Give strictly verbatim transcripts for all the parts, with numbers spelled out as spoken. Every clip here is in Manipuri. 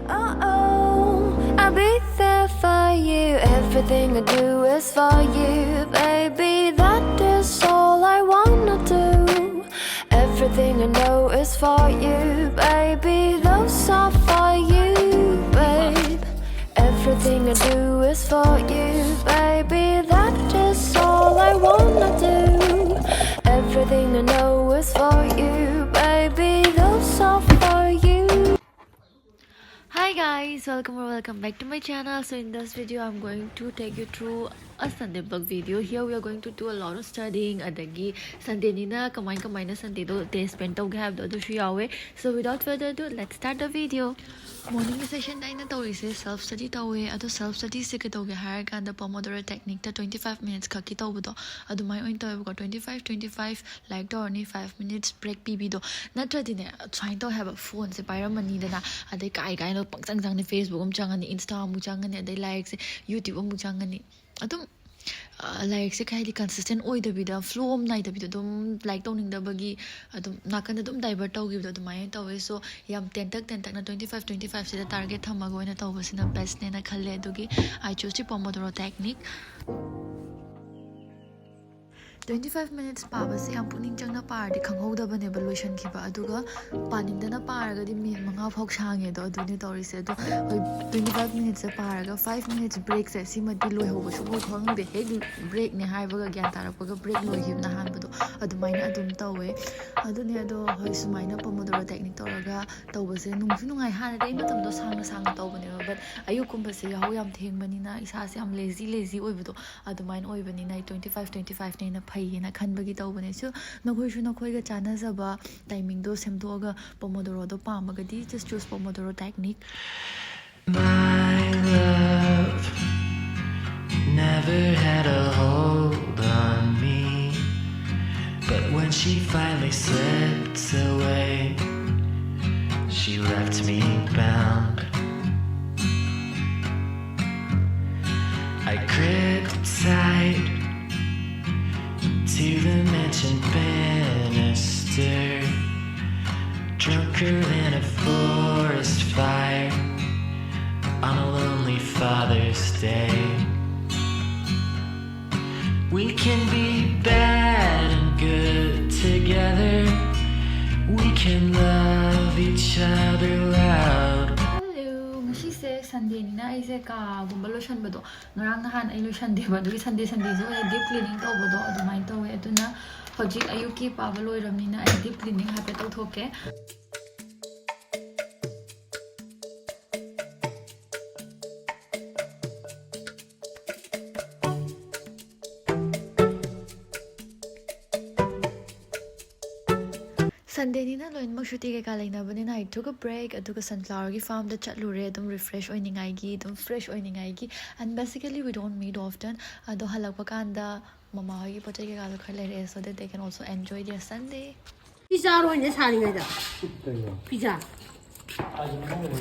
Oh, I'll be there for you. Everything I do is for you, baby. That is all I wanna do. Everything I know is for you, baby. Those are for you, babe. Everything I do is for you, baby. That is all I wanna do. Everything I know is for you, baby. Those are for you. Hi guys, welcome or welcome back to my channel. So in this video, I'm going to take you through a Sunday vlog video. Here we are going to do a lot of studying. ꯑꯗꯒꯤ Sundayꯅꯤꯅ ꯀꯃꯥꯏ ꯀꯃꯥꯏꯅ Sundayꯗꯣ day spend ꯇꯧꯒꯦ ꯍꯥꯏꯕꯗꯣ ꯑꯗꯨꯁꯨ ꯌꯥꯎꯋꯦ. So without further ado, let's start the video. Morning sessionꯗ ꯑꯩꯅ ꯇꯧꯔꯤꯁꯦ self study ꯇꯧꯋꯦ. ꯑꯗꯣ self studyꯁꯦ ꯀꯩꯗꯧꯒꯦ ꯍꯥꯏꯔꯀꯥꯟꯗ Pomodoro techniqueꯇ twenty five minutes ꯈꯛꯀꯤ ꯇꯧꯕꯗꯣ ꯑꯗꯨꯃꯥꯏꯅ ꯑꯣꯏꯅ ꯇꯧꯋꯦꯕꯀꯣ. Twenty five twenty five ꯂꯥꯏꯔꯤꯛ ꯇꯧꯔꯅꯤ, five minutes break ꯄꯤꯕꯤꯗꯣ. ꯅꯠꯇ꯭ꯔꯗꯤꯅꯦ, ꯁꯨꯃꯥꯏꯅ ꯇꯧꯋꯦ ꯍꯥꯏꯕ, ꯐꯣꯟꯁꯦ ꯄꯥꯏꯔꯝꯃꯅꯤꯗꯅ, ꯑꯗꯩ ꯀꯥꯏ ꯀꯥꯏꯅꯣ ꯄꯪꯆꯪ ꯆꯪꯅꯤ, Facebook ꯑꯃꯨꯛ ꯆꯪꯉꯅꯤ, Insta ꯑꯃꯨꯛ ꯆꯪꯉꯅꯤ, ꯑꯗꯩ ꯂꯥꯏꯔꯤꯛꯁꯦ YouTube ꯑꯃꯨꯛ ꯆꯪꯉꯅꯤ. ꯑꯗꯨꯝ ꯑ, ꯂꯥꯏꯔꯤꯛꯁꯦ ꯀꯩ ꯍꯥꯏꯗꯤ consistent ꯑꯣꯏꯗꯕꯤꯗ, flow ꯑꯃ ꯅꯥꯏꯗꯕꯤꯗ ꯑꯗꯨꯝ ꯂꯥꯏꯔꯤꯛ ꯇꯧꯅꯤꯡꯗꯕꯒꯤ ꯑꯗꯨꯝ ꯅꯥꯀꯟꯗ ꯑꯗꯨꯝ divert ꯇꯧꯈꯤꯕꯗꯣ ꯑꯗꯨꯃꯥꯏꯅ ꯇꯧꯋꯦ. So ꯌꯥꯝ ꯇꯦꯟꯇꯛ ꯇꯦꯟꯇꯛꯅ twenty five twenty fiveꯁꯤꯗ target ꯊꯝꯃꯒ ꯑꯣꯏꯅ ꯇꯧꯕꯁꯤꯅ bestꯅꯦꯅ ꯈꯜꯂꯦ. ꯑꯗꯨꯒꯤ I choose the Pomodoro technique. Twenty five minutes ꯄꯥꯕꯁꯦ ꯌꯥꯝ ꯄꯨꯛꯅꯤꯡ ꯆꯪꯅ ꯄꯥꯔꯗꯤ ꯈꯪꯍꯧꯗꯕꯅꯦꯕ ꯂꯣꯏꯁꯤꯟꯈꯤꯕ, ꯑꯗꯨꯒ ꯄꯥꯅꯤꯡꯗꯅ ꯄꯥꯔꯒꯗꯤ ꯃꯤꯅꯤꯠ ꯃꯉꯥ ꯐꯥꯎ ꯁꯥꯡꯉꯦ꯫ ꯑꯗꯣ ꯑꯗꯨꯅꯦ ꯇꯧꯔꯤꯁꯦ꯫ ꯑꯗꯣ ꯍꯣꯏ, twenty five minutesꯁꯦ ꯄꯥꯔꯒ five minutes breakꯁꯦ, ꯁꯤꯃꯗꯤ ꯂꯣꯏꯍꯧꯕ ꯁꯨꯡꯈꯪ ꯈꯪꯗꯦ꯫ ꯍꯦꯛ breakꯅꯦ ꯍꯥꯏꯕꯒ ꯒ꯭ꯌꯥꯟ ꯇꯥꯔꯛꯄꯒ break ꯂꯣꯏꯈꯤꯕꯅ ꯍꯥꯟꯕꯗꯣ ꯑꯗꯨꯃꯥꯏꯅ ꯑꯗꯨꯝ ꯇꯧꯋꯦ꯫ ꯑꯗꯨꯅꯦ꯫ ꯑꯗꯣ ꯍꯣꯏ, ꯁꯨꯃꯥꯏꯅ Pomodoro technique ꯇꯧꯔꯒ ꯇꯧꯕꯁꯦ ꯅꯨꯡꯁꯨ ꯅꯨꯡꯉꯥꯏ꯫ ꯍꯥꯟꯅꯗꯤ ꯑꯩ ꯃꯇꯝꯗꯣ ꯁꯥꯡꯅ ꯁꯥꯡꯅ ꯇꯧꯕꯅꯦꯕ, but ꯑꯌꯨꯛꯀꯨꯝꯕꯁꯦ ꯌꯥꯍꯧ ꯌꯥꯝ ꯊꯦꯡꯕꯅꯤꯅ ꯏꯁꯥꯁꯦ ꯌꯥꯝ lazy lazy ꯑꯣꯏꯕꯗꯣ ꯑꯗꯨꯃꯥꯏꯅ ꯑꯣꯏꯕꯅꯤꯅ ꯑꯩ twenty five twenty fiveꯅ ꯍꯦꯟꯅ ꯐꯩꯌꯦꯅ ꯈꯟꯕꯒꯤ ꯇꯧꯕꯅꯦ꯫ So ꯅꯈꯣꯏꯁꯨ ꯅꯈꯣꯏꯒ ꯆꯥꯟꯅꯖꯕ timingꯗꯣ ꯁꯦꯝꯗꯣꯛꯑꯒ Pomodoreꯗꯣ ꯄꯥꯝꯃꯒꯗꯤ just choose Pomodoro technique. My love never had a hold on me, but when she finally slipped away, she left me bound. I gripped tight to the mansion banister, drunker than a forest fire. We can be bad and good together. We can love each other loud. Hello, ꯉꯁꯤꯁꯦ Sundayꯅꯤꯅ ꯑꯩꯁꯦ ꯀꯥꯒꯨꯝꯕ ꯂꯣꯏꯁꯟꯕꯗꯣ ꯉꯔꯥꯡ ꯅꯍꯥꯟ ꯑꯩ ꯂꯣꯏꯁꯟꯗꯦꯕ, ꯑꯗꯨꯒꯤ Sunday Sundayꯁꯨ ꯑꯣꯏꯅ deep cleaning ꯇꯧꯕꯗꯣ ꯑꯗꯨꯃꯥꯏꯅ ꯇꯧꯋꯦ꯫ ꯑꯗꯨꯅ ꯍꯧꯖꯤꯛ ꯑꯌꯨꯛꯀꯤ ꯄꯥꯕ ꯂꯣꯏꯔꯕꯅꯤꯅ ꯑꯩ deep cleaning ꯍꯥꯏꯐꯦꯠ ꯇꯧꯊꯣꯛꯀꯦ꯫ Sundayꯅꯤꯅ ꯂꯣꯏꯅꯃꯛ ꯁꯨꯇꯤ ꯀꯩꯀꯥ ꯂꯩꯅꯕꯅꯤꯅ I took a break, ꯑꯗꯨꯒ sunflowerꯒꯤ farmꯗ ꯆꯠꯂꯨꯔꯦ ꯑꯗꯨꯝ refresh ꯑꯣꯏꯅꯤꯡꯉꯥꯏꯒꯤ, ꯑꯗꯨꯝ fresh ꯑꯣꯏꯅꯤꯡꯉꯥꯏꯒꯤ꯫ And basically we don't meet often. ꯑꯗꯣ ꯍꯜꯂꯛꯄ ꯀꯥꯟꯗ ꯃꯃꯥ ꯍꯣꯏꯒꯤ ꯄꯣꯠ ꯆꯩ ꯀꯩꯀꯥꯗꯣ ꯈꯔ ꯂꯩꯔꯛꯑꯦ, so that they can also enjoy their Sunday. ꯐꯤ ꯆꯥꯔꯣꯏꯅꯦ ꯁꯥꯔꯤꯉꯩꯗ꯫ ꯀꯩꯅꯣ? ꯐꯤ ꯆꯥ꯫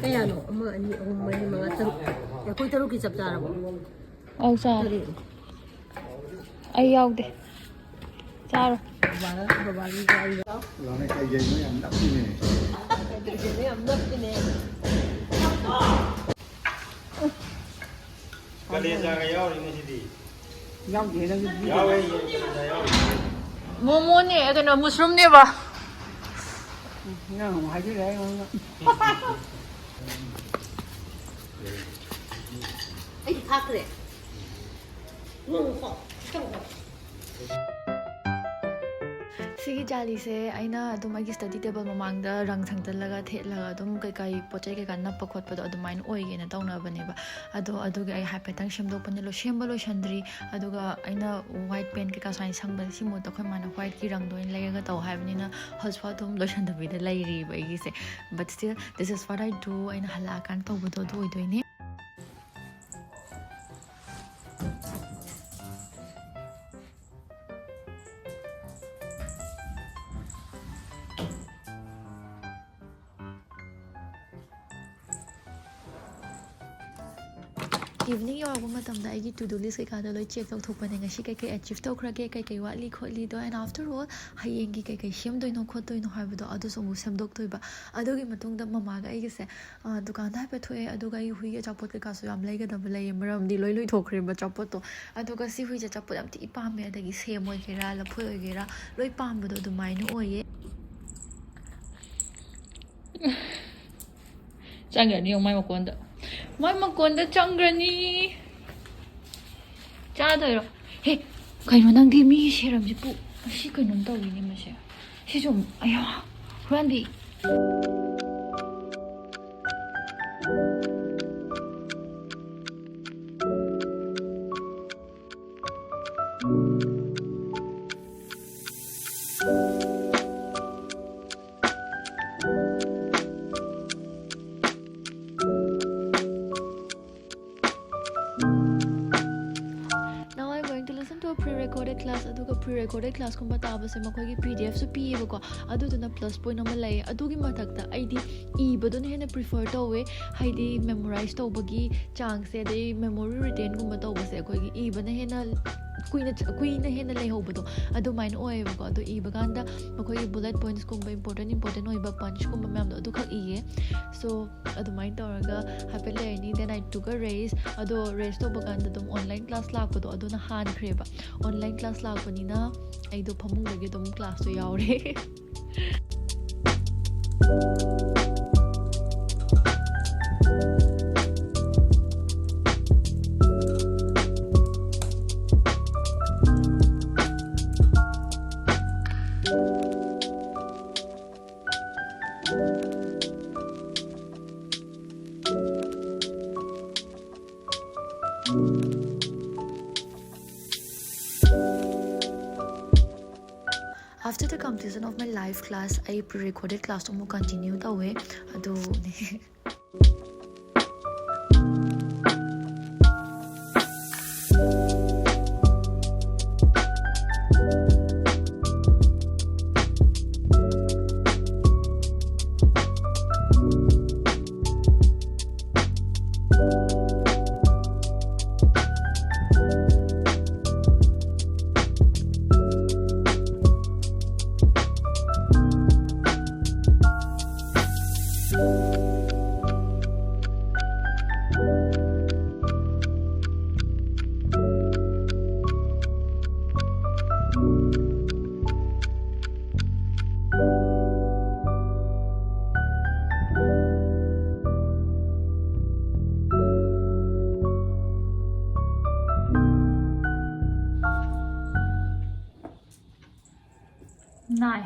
ꯀꯌꯥꯅꯣ? ꯑꯃ, ꯑꯅꯤ, ꯑꯍꯨꯝ, ꯃꯔꯤ, ꯃꯉꯥ, ꯇꯔꯨꯛ꯫ ꯑꯩꯈꯣꯏ ꯇꯔꯨꯛꯀꯤ ꯆꯞ ꯆꯥꯔꯕꯣ? ꯑꯧ, ꯆꯥꯔꯦ꯫ ꯇꯔꯦꯠ꯫ ꯑꯩ ꯌꯥꯎꯗꯦ꯫ ꯆꯥꯔꯣ꯫ ꯕꯕꯥꯒ, ꯕꯕꯥꯒꯤ ꯆꯥꯔꯤꯕ꯫ ꯂꯥꯛꯑꯣꯅꯦ, ꯀꯩ ꯀꯩꯅꯣ ꯌꯥꯝ ꯅꯞꯄꯤꯅꯦ꯫ ꯀꯩ ꯀꯩꯅꯣ ꯌꯥꯝ ꯅꯞꯄꯤꯅꯦ꯫ ꯀꯂꯦꯖꯥꯒ ꯌꯥꯎꯔꯤꯅꯦ ꯁꯤꯗꯤ꯫ ꯌꯥꯎꯗꯦ, ꯅꯪꯒꯤ ꯌꯥꯎꯋꯦ, ꯌꯦꯟ ꯀꯂꯦꯖꯥ ꯌꯥꯎꯔꯤ꯫ ꯃꯣꯃꯣꯅꯦ, ꯀꯩꯅꯣ, ꯃꯨꯁꯔꯨꯝꯅꯦꯕ꯫ ꯅꯪ ꯑꯃꯨꯛ ꯍꯥꯏꯖꯤꯜꯂꯦ ꯑꯩꯉꯣꯟꯗ꯫ ꯑꯩꯗꯤ ꯊꯥꯛꯈ꯭ꯔꯦ꯫ ꯉꯧꯀꯣ, ꯈꯤꯇꯪꯀꯣ꯫ ꯁꯤꯒꯤ ꯖꯥꯂꯤꯁꯦ ꯑꯩꯅ ꯑꯗꯨꯝ ꯑꯩꯒꯤ study table ꯃꯃꯥꯡꯗ ꯔꯪ ꯁꯪꯖꯜꯂꯒ ꯊꯦꯠꯂꯒ ꯑꯗꯨꯝ ꯀꯩꯀꯩ ꯄꯣꯠ ꯆꯩ ꯀꯩꯀꯥ ꯅꯞꯄ ꯈꯣꯠꯄꯗꯣ ꯑꯗꯨꯃꯥꯏꯅ ꯑꯣꯏꯒꯦꯅ ꯇꯧꯅꯕꯅꯦꯕ꯫ ꯑꯗꯣ ꯑꯗꯨꯒꯤ ꯑꯩ ꯍꯥꯏꯐꯦꯠꯇꯪ ꯁꯦꯝꯗꯣꯛꯄꯅꯦ꯫ ꯂꯣꯏ-, ꯁꯦꯝꯕ ꯂꯣꯏꯁꯟꯗ꯭ꯔꯤ꯫ ꯑꯗꯨꯒ ꯑꯩꯅ white paint ꯀꯩꯀꯥ ꯁꯨꯃꯥꯏꯅ ꯁꯪꯕꯁꯦ ꯁꯤ ꯃꯍꯨꯠꯇ ꯑꯩꯈꯣꯏ ꯃꯥꯅ whiteꯀꯤ ꯔꯪꯗꯣ ꯑꯣꯏꯅ ꯂꯩꯔꯒ ꯇꯧ ꯍꯥꯏꯕꯅꯤꯅ ꯍꯧꯖꯤꯛꯐꯥꯎ ꯑꯗꯨꯝ ꯂꯣꯏꯁꯟꯗꯕꯤꯗ ꯂꯩꯔꯤꯕ ꯑꯩꯒꯤꯁꯦ꯫ But still, this is what I do. ꯑꯩꯅ ꯍꯜꯂꯛꯑꯀꯥꯟꯗ ꯇꯧꯕꯗꯣ ꯑꯗꯨ ꯑꯣꯏꯗꯣꯏꯅꯦ꯫ Evening ꯌꯧꯔꯛꯄ ꯃꯇꯝꯗ ꯑꯩꯒꯤ to do list ꯀꯩꯀꯥꯗꯣ ꯂꯣꯏ check ꯇꯧꯊꯣꯛꯄꯅꯦ꯫ ꯉꯁꯤ ꯀꯩꯀꯩ achieve ꯇꯧꯈ꯭ꯔꯒꯦ, ꯀꯩꯀꯩ ꯋꯥꯠꯂꯤ ꯈꯣꯠꯂꯤꯗꯣ, and after all ꯍꯌꯦꯡꯒꯤ ꯀꯩꯀꯩ ꯁꯦꯝꯗꯣꯏꯅꯣ ꯈꯣꯠꯇꯣꯏꯅꯣ ꯍꯥꯏꯕꯗꯣ ꯑꯗꯨꯁꯨ ꯑꯃꯨꯛ ꯁꯦꯝꯗꯣꯛꯇꯣꯏꯕ꯫ ꯑꯗꯨꯒꯤ ꯃꯇꯨꯡꯗ ꯃꯃꯥꯒ ꯑꯩꯒꯁꯦ, ꯑ, ꯗꯨꯀꯥꯟꯗ ꯍꯥꯏꯐꯦꯠ ꯊꯣꯛꯑꯦ, ꯑꯗꯨꯒ ꯑꯩ ꯍꯨꯏꯒꯤ ꯑꯆꯥꯄꯣꯠ ꯀꯩꯀꯥꯁꯨ ꯌꯥꯝ ꯂꯩꯒꯗꯕ ꯂꯩꯌꯦ, ꯃꯔꯝꯗꯤ ꯂꯣꯏ ꯂꯣꯏꯊꯣꯛꯈ꯭ꯔꯦꯕ ꯑꯆꯥꯄꯣꯠꯇꯣ꯫ ꯑꯗꯨꯒ ꯁꯤ ꯍꯨꯏꯁꯦ ꯑꯆꯥꯄꯣꯠ ꯌꯥꯝ ꯊꯤ ꯄꯥꯝꯃꯦ, ꯑꯗꯒꯤ ꯁꯦꯝ ꯑꯣꯏꯒꯦꯔꯥ, ꯂꯐꯣꯏ ꯑꯣꯏꯒꯦꯔꯥ, ꯂꯣꯏ ꯄꯥꯝꯕꯗꯣ ꯑꯗꯨꯃꯥꯏꯅ ꯑꯣꯏꯌꯦ꯫ ꯆꯪꯈ꯭ꯔꯅꯤ ꯌꯦꯡꯉꯣ ꯃꯥꯏ ꯃꯀꯣꯟꯗ꯫ ꯃꯥꯏ ꯃꯀꯣꯟꯗ ꯆꯪꯈ꯭ꯔꯅꯤ꯫ ꯆꯥꯗꯣꯏꯔꯣ? ꯍꯦ, ꯀꯩꯅꯣ ꯅꯪꯗꯤ ꯃꯤꯒꯤ ꯁꯦꯔꯝꯁꯦ ꯄꯨ-, ꯑꯁꯤ ꯀꯩꯅꯣꯝ ꯇꯧꯔꯤꯅꯦ ꯃꯁꯦ꯫ ꯁꯤꯁꯨ ꯑꯃꯨꯛ, ꯑꯌꯥ, ꯍꯨꯔꯥꯟꯕꯤ꯫ Now I'm going to listen to a pre-recorded class. ꯑꯗꯨꯒ pre-recorded classꯀꯨꯝꯕ ꯇꯥꯕꯁꯦ ꯃꯈꯣꯏꯒꯤ P D Fꯁꯨ ꯄꯤꯌꯦꯕꯀꯣ꯫ ꯑꯗꯨꯗꯨꯅ plus point ꯑꯃ ꯂꯩ꯫ ꯑꯗꯨꯒꯤ ꯃꯊꯛꯇ ꯑꯩꯗꯤ ꯏꯕꯗꯨꯅ ꯍꯦꯟꯅ prefer ꯇꯧꯋꯦ꯫ ꯍꯥꯏꯗꯤ memorize ꯇꯧꯕꯒꯤ ꯆꯥꯡꯁꯦ, ꯑꯗꯩ memory retainꯒꯨꯝꯕ ꯇꯧꯕꯁꯦ ꯑꯩꯈꯣꯏꯒꯤ ꯏꯕꯅ ꯍꯦꯟꯅ ꯀꯨꯏꯅ ꯆ-, ꯀꯨꯏꯅ ꯍꯦꯟꯅ ꯂꯩꯍꯧꯕꯗꯣ ꯑꯗꯨꯃꯥꯏꯅ ꯑꯣꯏꯌꯦꯕꯀꯣ꯫ ꯑꯗꯣ ꯏꯕ ꯀꯥꯟꯗ ꯑꯩꯈꯣꯏꯒꯤ bullet pointsꯀꯨꯝꯕ, important important ꯑꯣꯏꯕ punchꯀꯨꯝꯕ ꯃꯌꯥꯝꯗꯣ ꯑꯗꯨꯈꯛ ꯏꯌꯦ꯫ So ꯑꯗꯨꯃꯥꯏꯅ ꯇꯧꯔꯒ ꯍꯥꯏꯐꯦꯠ ꯂꯩꯔꯅꯤ, then I took a rest. ꯑꯗꯣ rest ꯇꯧꯕ ꯀꯥꯟꯗ ꯑꯗꯨꯝ online class ꯂꯥꯛꯄꯗꯣ ꯑꯗꯨꯅ ꯍꯥꯟꯈ꯭ꯔꯦꯕ꯫ Online class ꯂꯥꯛꯄꯅꯤꯅ ꯑꯩꯗꯣ ꯐꯃꯨꯡꯗꯒꯤ ꯑꯗꯨꯝ classꯇꯣ ꯌꯥꯎꯔꯦ꯫ After the completion of my live class, ꯑꯩ pre-recorded class ꯑꯃꯨꯛ continue ꯇꯧꯋꯦ꯫ ꯑꯗꯨꯅꯦ꯫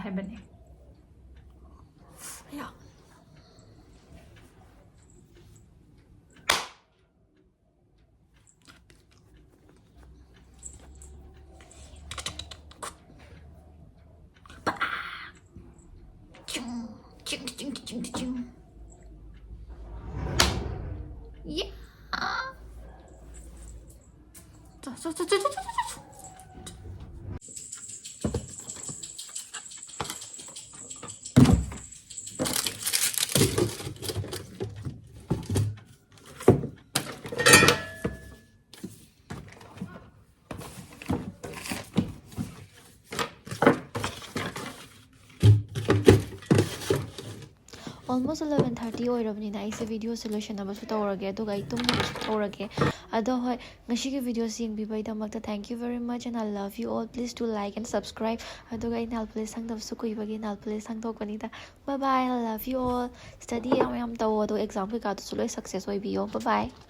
ꯍꯥꯏꯕꯅꯦ꯫ ꯑꯌꯥ꯫ ꯆꯤꯡ, ꯆꯤꯡ, ꯆꯤꯡ, ꯆꯤꯡ, ꯆꯤꯡ꯫ ꯌꯥ! ꯆꯣ, ꯆꯣ, ꯆꯣ꯫ Almost eleven thirty ꯑꯣꯏꯔꯕꯅꯤꯅ ꯑꯩꯁꯦ videoꯁꯦ ꯂꯣꯏꯁꯤꯟꯅꯕꯁꯨ ꯇꯧꯔꯒꯦ, ꯑꯗꯨꯒ ꯑꯩ ꯇꯨꯝꯅꯕꯁꯨ ꯇꯧꯔꯒꯦ꯫ ꯑꯗꯣ ꯍꯣꯏ, ꯉꯁꯤꯒꯤ videoꯁꯦ ꯌꯦꯡꯕꯤꯕꯒꯤꯗꯃꯛꯇ thank you very much and I love you all. Please do like and subscribe. ꯑꯗꯨꯒ ꯑꯩ nail polish ꯁꯪꯗꯕꯁꯨ ꯀꯨꯏꯕꯒꯤ nail polish ꯁꯪꯗꯣꯛꯄꯅꯤꯗ꯫ Bye bye, I love you all. Study ꯌꯥꯝ ꯌꯥꯝ ꯇꯧꯋꯣ, ꯑꯗꯨꯒ exam ꯀꯩꯀꯥꯗꯨꯁꯨ ꯂꯣꯏ success ꯑꯣꯏꯕꯤꯌꯣ꯫ Bye bye.